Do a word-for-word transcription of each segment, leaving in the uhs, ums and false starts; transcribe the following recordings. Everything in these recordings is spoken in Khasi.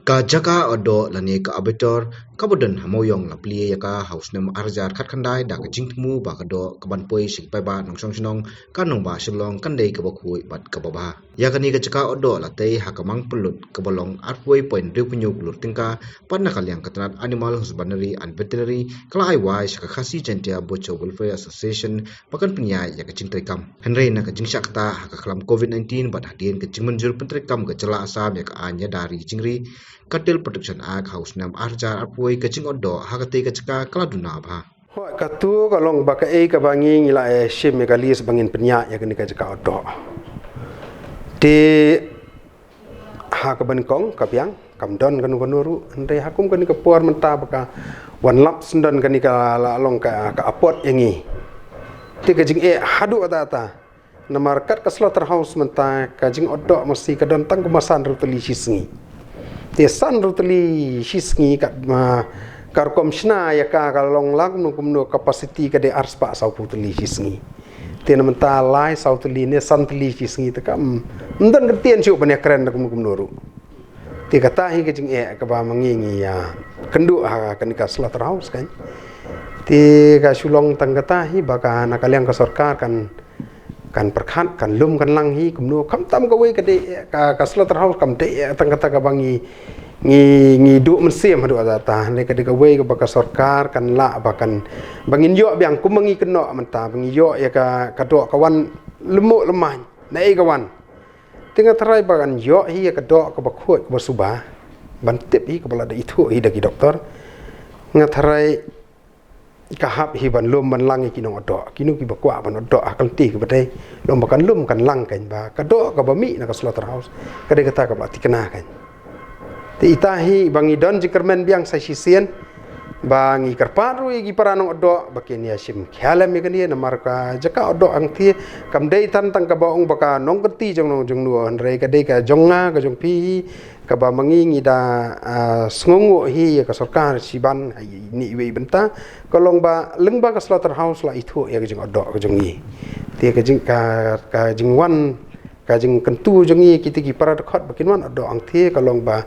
Ka jaka otdoh lane ka abattoir kaba don ha Mawïong la plie ïa ka ha u snem ar hajar khatkhyndai da ka jingthmu ba ka doh kaban poi sha ki paidbah nongshong shnong ka nongbah Shillong kan dei kaba khuid bad kaba bha. Ïa kane ka jaka otdoh la tei ha ka mang pynlut kaba long arphew point hynriew klur tyngka, bad na ka liang ka tnat Animal Husbandry and Veterinary ka la ai wai sha ka Khasi Jaintia Butcher Welfare Association ba kan pynïaid ïa ka jingtrei kam. Hynrei na ka jingshah ktah ha ka khlam covid nineteen bad hadien ka jingmynjur pyntreikam ka jylla Assam ïa ka aiñ ïada ri jingri, Cattle Protection Act, ha u snem ar hajar arphew, ka jingotdoh ha katei ka jaka ka la duna bha. Hooid, kato ka long ba kaei kaba ngi, ngi la, eh, shim ïa ka list ba ngin pynïaid ïa kane ka jaka otdoh. Te ha kaba nyngkong ka biang, kam don kano kano ruh, hynrei ha kum kane ka por mynta ba ka wan lap syndon kane ka la long ka, ka apot ïa ngi. Te ka jingeh haduh katta katta. Namar kat ka slaughterhouse mynta ka jingotdoh masi ka don tang kumba san hynriew tylli shi sngi. Te san hynriew tylli shi sngi kat ma ka rukom shna ïa ka, ka long lang nong kumno, capacity ka dei ar spah saw phew tylli shi sngi. Te na mynta lai saw tylli ne san tylli shi sngi te kam, mm, don ka ktien shuh ban ïakren da kumno kumno ruh. Te kata hi ka jingeh kaba ma ngi ngi ïa kynduh ha kane ka slaughterhouse kan. Te ka shu long tang kata hi ba ka na ka liang ka sorkar kan, kan pyrkhat, kan lum kan lang hi kumno, khamtam kawei ka dei, eh, ka, ka slaughterhouse kam dei, eh, tang kata kaba ngi, ngi, ngi duh mynsiem haduh katta katta. Hynrei ka dei kawei kaba ka sorkar kan lah ba kan, ba ngin ïoh biang kum ma ngi kynnoh mynta, ba ngi ïoh ïa ka, ka doh ka wan lymmuh lymman. Naei ka wan. Te nga tharai ba kan ïoh hi ïa ka doh kaba khuid kaba suba ban tip hi kaba la da ithuh hi da ki doktor. Nga tharai ka hap hi ban lum ban lang ïa ki nongotdoh, kino kiba kwah ban otdoh ha ka lynti kaba dei, long ba kan lum kan lang kan ba ka doh kaba mih na ka slaughterhouse ka dei kata kaba la thikna kan. Te ita hi ba ngi don jingkyrmen biang sa shisien ba ngi kyrpad ruh ïa ki para nongotdoh ba kin ïa shim khia lem ïa kane, namar ka jaka otdoh hangthie kam dei tang tang kaba ong ba ka nongkynti jong no jong no, hynrei ka dei ka jong nga ka jong phi hi, kaba ma ngi ngi da, ah, sngewnguh hi ïa ka sorkar shiban ha ine iwei i bynta, ka long ba lyngba ka slaughterhouse la ithuh ïa ka jingotdoh ka jong ngi. Te ka jing, ka, ka jingwan, ka jingkyntu jong ngi kita ki para dkhot ba kin wan otdoh hangthie ka long ba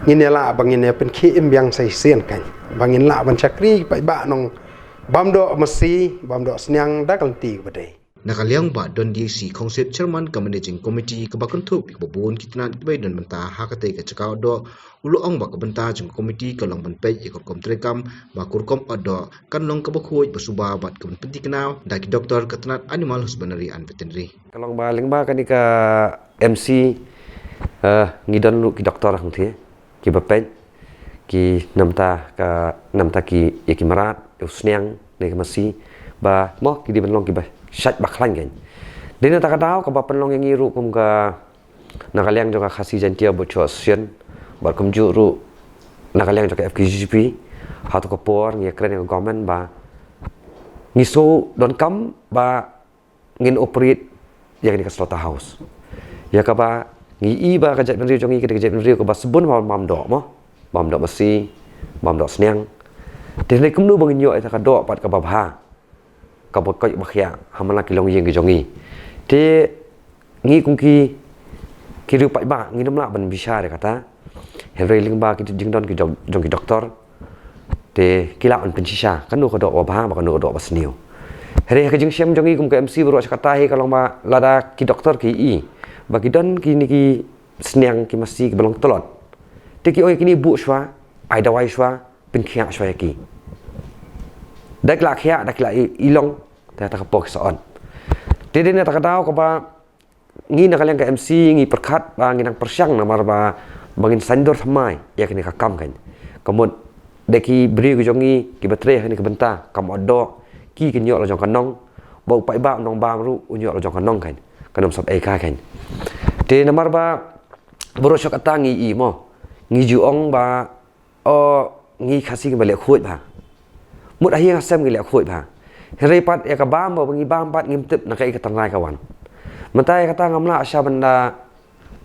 ngin ïa lah ba ngin ïa pynkhie im biang sa shisien kan, ba ngin lah ban shakri paidbah nongbam doh masi bam doh sniang da ka lynti kaba dei. Na ka liang Bah Don D X Khongsit, Chairman ka Managing Committee kaba kynthup ïa kiba bun ki tnat kiba don bynta ha katei ka jaka otdoh, u la ong ba ka bynta jong ka committee ka long ban peit ïa ka rukom treikam ba ka rukom otdoh kan long kaba khuid ba suba bad kaban pynthikna da ki doktor ka tnat Animal Husbandry and Veterinary. Ka long ba lyngba kane ka M C, eh, ngi don ruh ki doktor hangthie kiba peit, ki namta ka, namta ki ïa ki mrad, ïa u sniang ne ka masi, ba mo ki dei ban long kiba shait ba khlaiñ kan. Dei na kata ka daw kaba pynlong ïa ngi ruh kum ka, na ka liang jong ka Khasi Jaintia Butcher Association bad kumjuh ruh na ka liang jong ka F K J G P, ha kato ka por ngi ïakren ïa ka government ba ngi shu donkam ba ngin operate ïa kane ka slaughterhouse. Ïa kaba ngi i ba ka jaitbynriew jong ngi ka dei ka jaitbynriew kaba sbun bam, bam doh mo, bam doh masi, bam doh sniang. Te hynrei kumno ba ngin ïoh ïa ka doh pat kaba bha, kaba koit ba khiah ha man la ki longïing ki jong ngi. Te ngi kum ki, ki riew paidbah ngin ym lah ban bishar ïa kata. Hynrei lyngba ki jingdon ki jong, jong ki doktor, te ki lah ban pynshisha kano ka doh ba bha bad kano ka doh ba sniew. Hynrei ha ka jingshem jong ngi kum ka M C baroh shi katta hi ka long ba lada ki doktor ki i ba ki don kine ki sniang ki masi kiba long tlot, te ki ong ïa kine buh shuwa, ai dawai shuwa, pynkhiah shuwa ïa ki. Da ki la khiah, da ki la i, i long, te kata ka por ki sa ot. Te dei na kata ka daw kaba ngi na ka liang ka M C ngi pyrkhat ba ngi nang pyrshang namar ba, ba ngin saiñdur thymmai ïa kane ka kam kan. Ka mut da ki briew ki jong ngi kiba trei ha kane ka bynta kam otdoh, ki kin ïoh la jong ka nong, ba u paidbah nongbam ruh un ïoh la jong ka nong kan. Kan ym sop ei ka kan. Te namar ba baroh shi katta ngi i mo, ngi ju ong ba o, ngi Khasi ngi ba leh khuid bha. Mut ha ïing ha sem ngi leh khuid bha. Hynrei pat ïa ka bam ba ngi bam pat ngim tip na kaei ka tynrai ka wan. Mynta ïa kata ngam lah shuh ban da,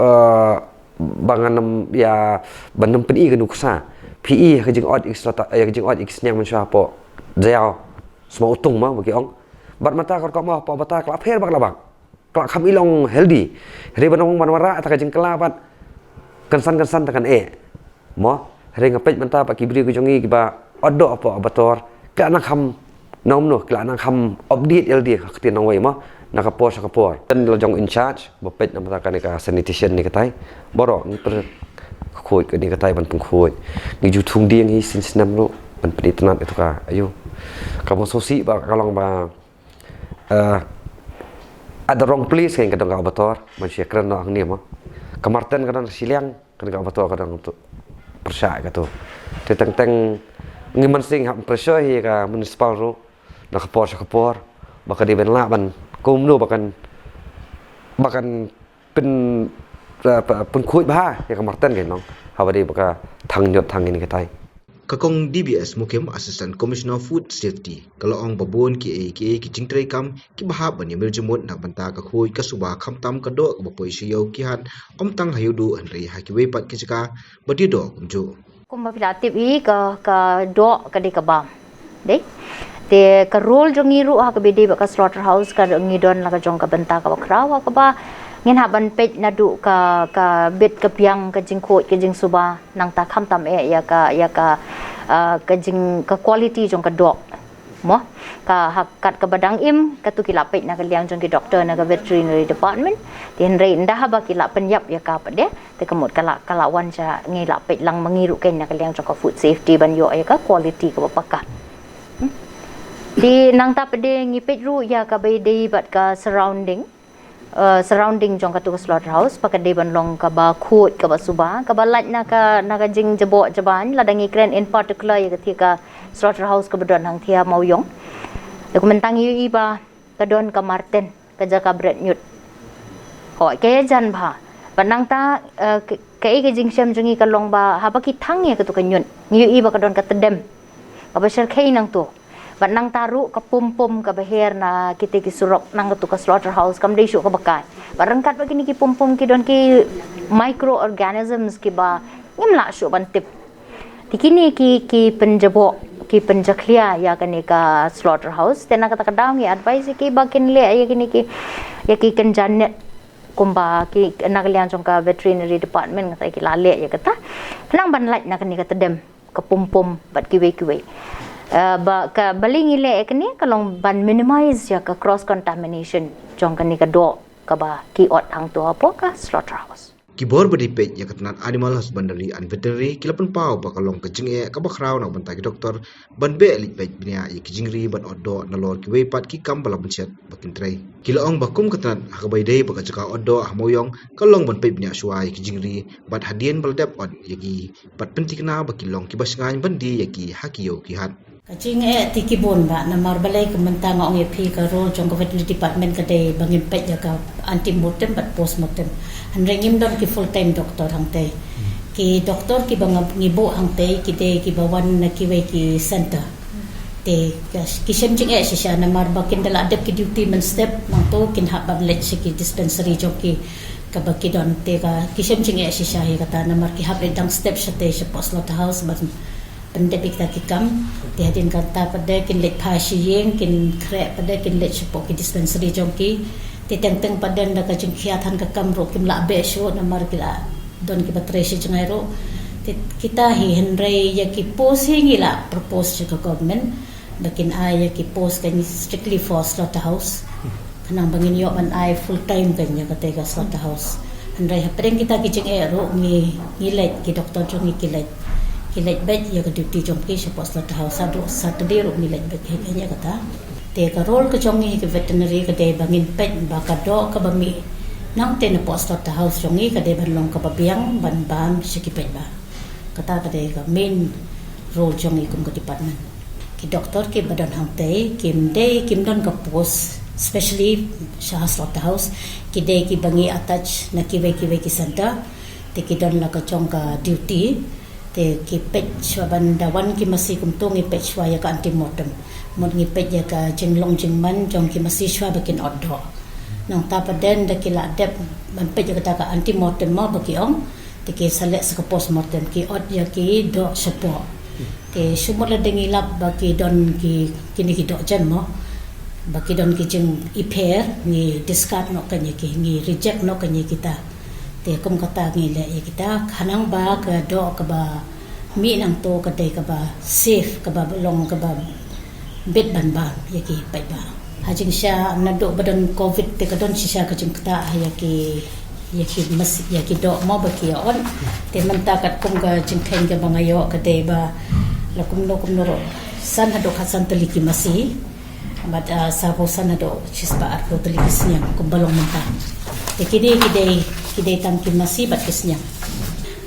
eh, ba ngan ym ïa, ban ym pyni ka nuksa. Phi i ïa ka jingot ïa ki slota, ïa ka jingot ïa ki sniang mynshuwa hapoh Jaïaw Sma Utung ma ba ki ong. Bad mynta ka rukom hapoh Bata ka la pher bak la bak. Ka la kham i long healthy. Hynrei ban ong ban wanrah ïa kata ka jingkylla pat kynsan kynsan te kan eh. Mo, hynrei nga peit mynta ba ki briew ki jong ngi kiba ot doh hapoh Abator, ki la nang kham nongno, ki la nang kham update ïa lade ha ka ktien nongwei mo, na ka por sha ka por. Te la jong in charge ba peit namar kane ka sanitation ne katai. Baroh ngi pyrkhat kane katai ban pynkhuid. Ngi ju thung dieng hi sien snem ruh ban pynitynnad ïa katu ka, aïu, kaba sngewsih ba ka long ba, eh, at the wrong place ka dong ka Abator, ban shu kren noh hangne mo. Ka Marten ka don shiliang, kane ka Abator ka dang tu pyrshah katu. Te teng teng ngi mynsiem hap pressure hi ka municipal ruh, na ka por sha ka por, ba ka dei ban lah ban kumno ba kan, ba kan pyn, eh, pa-, pynkhuid bha ïa ka Marten ka nong, haba dei ba ka thang ñiot thang ïa kine katai. Ka Kong D B S Mukim, Assistant Commissioner Food Safety, ka la ong ba bun kiei kiei ki jingtrei kam kiba hap ban ïamir jingmut na ka bynta ka khuid ka suba, khamtam ka doh kaba poi sha ïew ki hat, ym tang ha Ïewduh hynrei ha kiwei pat ki jaka ba die doh kumjuh. Kumba phi la tip hi, ka, ka doh ka dei ka bam. Dei? Te ka role jong ngi ruh ha kaba dei bad ka slaughterhouse, ka ngi don la ka jong ka bynta kaba khraw ha kaba ngin hap ban peit naduh ka, ka bit ka biang, ka jingkhuid ka jingsuba, nangta khamtam eh ïa ka, ïa ka, ah, ka jing, ka quality jong ka doh. Mo, ka ha kat kaba dang im, katu ki la peit na ka liang jong ki doktor na ka veterinary department. Te hynrei ynda haba ki la pynïap ïa ka pat de, te ka mut ka la, ka la wan sha ngi la peit lang ma ngi ruh kein na ka liang jong ka food safety ban ïoh ïa ka quality kaba paka. Hmm. Te nangta pat de ngi peit ruh ïa kaba dei bad ka surrounding, eh, surrounding jong katu ka slaughterhouse, ba ka dei ban long kaba khuid, kaba suba, kaba lait na ka, na ka jingjaboh jaban, lada ngi kren in particular ïa kata ka slaughterhouse kaba don hangta ha Mawïong. Te kumta ngi ïohi ba ka don ka Marten, ka jaka bret ñiut. Hooid, ka ïajan bha. Bad nangta, eh, ka, kaei ka jingshem jong ngi ka long ba haba ki thang ïa katu ka ñiut, ngi ïohi ba ka don ka tdem kaba shyrkhei nangtu. Bad nangta ruh ka pum pum kaba her na kita ki surok na katu ka slaughterhouse kam dei shuh kaba kai. Bad ryngkat bad kine ki pum pum ki don ki microorganisms kiba ngim lah shuh ban tip. Te kine ki, ki pynjaboh, ki pynjakhlia ïa kane ka slaughterhouse. Te na kata ka daw ngi advise ïa ki ba kin leh ïa kine ki, ïa ki kynja net kumba ki na ka liang jong ka veterinary department, kata ki la leh ïa kata. Khnang ban lait na kane ka tdem, ka pum pum bad kiwei kiwei. Eh, ba ka, balei ngi leh ïa kane, ka long ban minimize ïa ka cross contamination jong kane ka doh kaba ki ot hangtu hapoh ka slaughterhouse. Ki bor ba dei peit ïa ka tnat Animal Husbandry and Veterinary ki la pynpaw ba ka long ka jingeh kaba khraw na ka bynta ki doktor ban beh leit peit bniah ïa ki jingri ban ot doh nalor kiwei pat ki kam ba la mynshet ba kin trei. Ki la ong ba kum ka tnat ha kaba ïadei bad ka jaka ot doh ha Mawïong, ka long ban peit bniah shuwa ïa ki jingri bad hadien ba la dep ot ïa ki, bad pynthikna ba ki long kiba shngaiñ ban die ïa ki ha ki ïew ki hat. Ka jingeh te ki bun bha, namar balei, ka mynta nga ong ïa phi, ka role jong ka veterinary department ka dei ba ngin peit ïa ka antemortem bad postmortem. Hynrei ngim don ki full time doktor hangtei. Ki doktor kiba nga, ngi buh hangtei ki dei kiba wan na kiwei ki center. Te ka, ki shem jingeh shisha namar ba kin da la dep ki duty mynstep, nangtu kin hap ban leit sha ki dispensary jong ki kaba ki don. Te ka, ki shem jingeh shisha hi kata namar ki hap leit dang step shatei shapoh slaughterhouse ban pyndep ïa kita ki kam. Te hadien kata pat de kin leit phai sha ïing, kin khreh pat de kin leit shapoh ki dispensary jong ki. Te teng teng pat de da ka jingkhia than ka kam ruh kim lah beh shuh namar ki la don kiba trei sha jngai ruh. Te kita hi, hynrei ïa ki post hi ngi la propose sha ka government ba kin ai ïa ki post kan strictly for slaughterhouse. Khnang ba ngin ïoh ban ai full time kan ïa kata ka slaughterhouse. Hynrei hapdeng kita ki jingeh ruh ngi, ngi leit, ki doktor jong ngi ki leit, ki leit beit ïa ka duty jong ki shapoh slaughterhouse. Haduh Saturday ruh ngi leit beit hi kan ïa kata. Te ka role ka jong ngi ki veterinary ka dei ba ngin peit ba ka doh kaba mih nangtei napoh slaughterhouse jong ngi ka dei ban long kaba biang ban bam sha ki paidbah. Kata ka dei ka main role jong ngi kum ka department. Ki doktor kiba don hangtei kim dei, kim don ka post specially sha slaughterhouse, ki dei kiba ngi attach na kiwei kiwei ki center. Te ki don la ka jong ka duty. Te ki peit shuwa ban da wan ki masi kumtu ngi peit shuwa ïa ka antemortem. Mut ngi peit ïa ka jinglong jingman jong ki masi shuwa ba kin ot doh. Nangta pat de da ki la dep ban peit ïa kata ka antemortem mo ba ki ong, te ki sa leh sa ka postmortem, ki ot ïa ki doh shapoh. Te shu mut lada ngi lap ba ki don ki, kine ki doh jem mo, ba ki don ki jingipher, ngi discard noh kan ïa ki, ngi reject noh kan ïa kita. Te kum kata ngi leh ïa kita, khnang ba ka doh kaba mih nangto ka dei kaba safe, kaba long kaba bit ban bam ïa ki paidbah. Ha jingshisha naduh ba don covid te ka don shisha ka jingktah ïa ki, ïa ki masi, ïa ki doh mo ba ki ïa ot. Te mynta katkum ka jingkheiñ kaba nga ïoh ka dei ba la kumno kumno ruh san haduh khatsan tylli ki masi. Bad, ah, saw phew san haduh shispah arphew tylli ki sniang kumba long mynta. Te kine ki dei, ki dei tang ki masi bad ki sniang.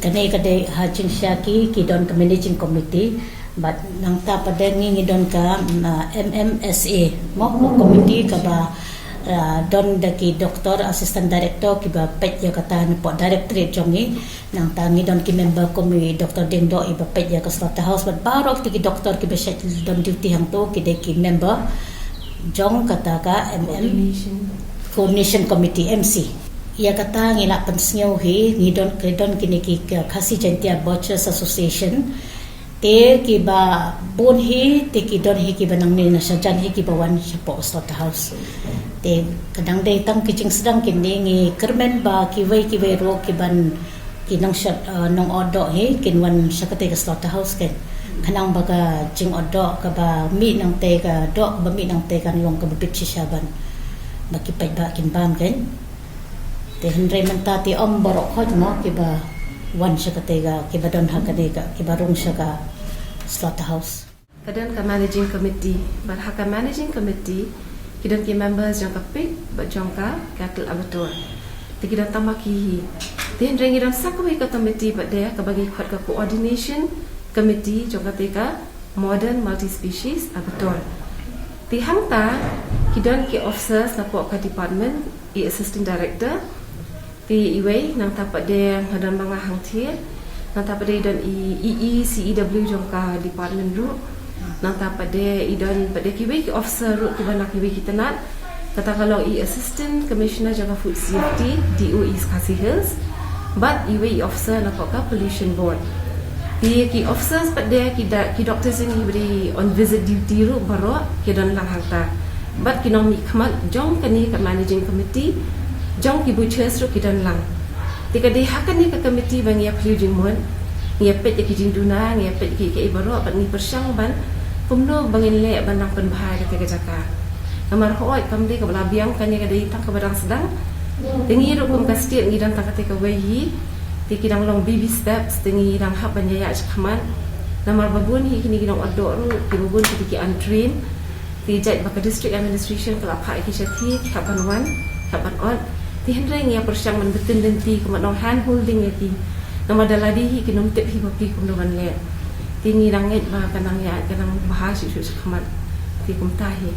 Kane ka dei ha jingshisha ki, ki don ka managing committee. Bad nangta pat de ngi, ngi don ka, mm, ah, M M S A mo, mo committee kaba, ah, don da ki doctor, assistant director kiba peit ïa kata napoh directorate jong ngi. Nangta ngi don ki member kum i Doctor Diengdoh iba peit ïa ka slaughterhouse, bad baroh kiti ki doctor kiba shait don duty hangto ki dei ki member jong kata ka M M Coordination. Coordination Committee, M C. Ïa kata ngi la pynsngew hi, ngi don, ki don kine ki, ki Khasi Jaintia Butchers Association. Te kiba bun hi, te ki don hi kiba nangne na shajan hi kiba wan shapoh slaughterhouse. Te ka dang dei tang ki jingsdang kine, ngi kyrmen ba kiwei kiwei ruh kiban ki nongshad, uh, nongotdoh hi kin wan sha katei ka slaughterhouse kein. Khnang ba ka jingotdoh kaba mih nangtei, ka doh kaba mih nangtei kan long kaba bit shisha ban ba ki paidbah kin bam kein. Te hynrei mynta te ym baroh khoit mo kiba wan sha katei ka, kiba don ha kane ka, kiba rung sha ka slaughterhouse. Ka don ka managing committee, bad ha ka managing committee ki don ki members jong ka pig bad jong ka cattle abattoir. Te ki don tang ma ki hi. Te hynrei ngi don sa kawei ka committee pat de kaba ngi khot ka coordination committee jong katei ka modern multi-species abattoir. Te hangta ki don ki officers napoh ka department, i assistant director, te iwei, nangta pat de nga don ma nga hangtei. Nangta pat de i don i, i, i C E W jong ka department ruh. Nangta pat de i don pat de kiwei ki officer ruh kiba na kiwei ki tnat. Kata ka long i Assistant Commissioner jong ka Food Safety, D O East Khasi Hills. Bad iwei i officer napoh ka Pollution Board. Te ki officers pat de ki da, ki doctors jong ngi ba dei on visit duty ruh baroh ki don lang hangta. Bad ki nongmihkhmat jong kane ka managing committee jong ki butchers ruh ki don lang. Te ka dei ha kane ka committee ba ngi ïa plie jingmut, ngi ïa peit ïa ki jingduna, ngi ïa peit ïa kiei kiei baroh, bad ngi pyrshang ban kumno ba ngin leh ban nang pynbha ïa kata ka jaka. Namar hooid kam dei kaba la biang, kane ka dei tang kaba dang sdang. Te ngi ruh kum ka state ngi don tang katei kawei hi. Te ki dang long baby steps, te ngi dang hap ban ïaid shakhmat. Namar ba bun hi kine ki nongotdoh ruh, kiba bun ki dei ki untrained. Te jait ba ka district administration ka la phah ïa ki shathie, ki hap ban wan, ki hap ban ot. Te hynrei ngi ïa pyrshang ban btin lynti kumba nong hand holding ïa ki. Namar da lade hi kin ym tip hi ba phi kumno ban leh. Te ngi dang ngeit ba kan nang ïaid, kan nang bha shuh shuh shakhmat. Te kumta hi.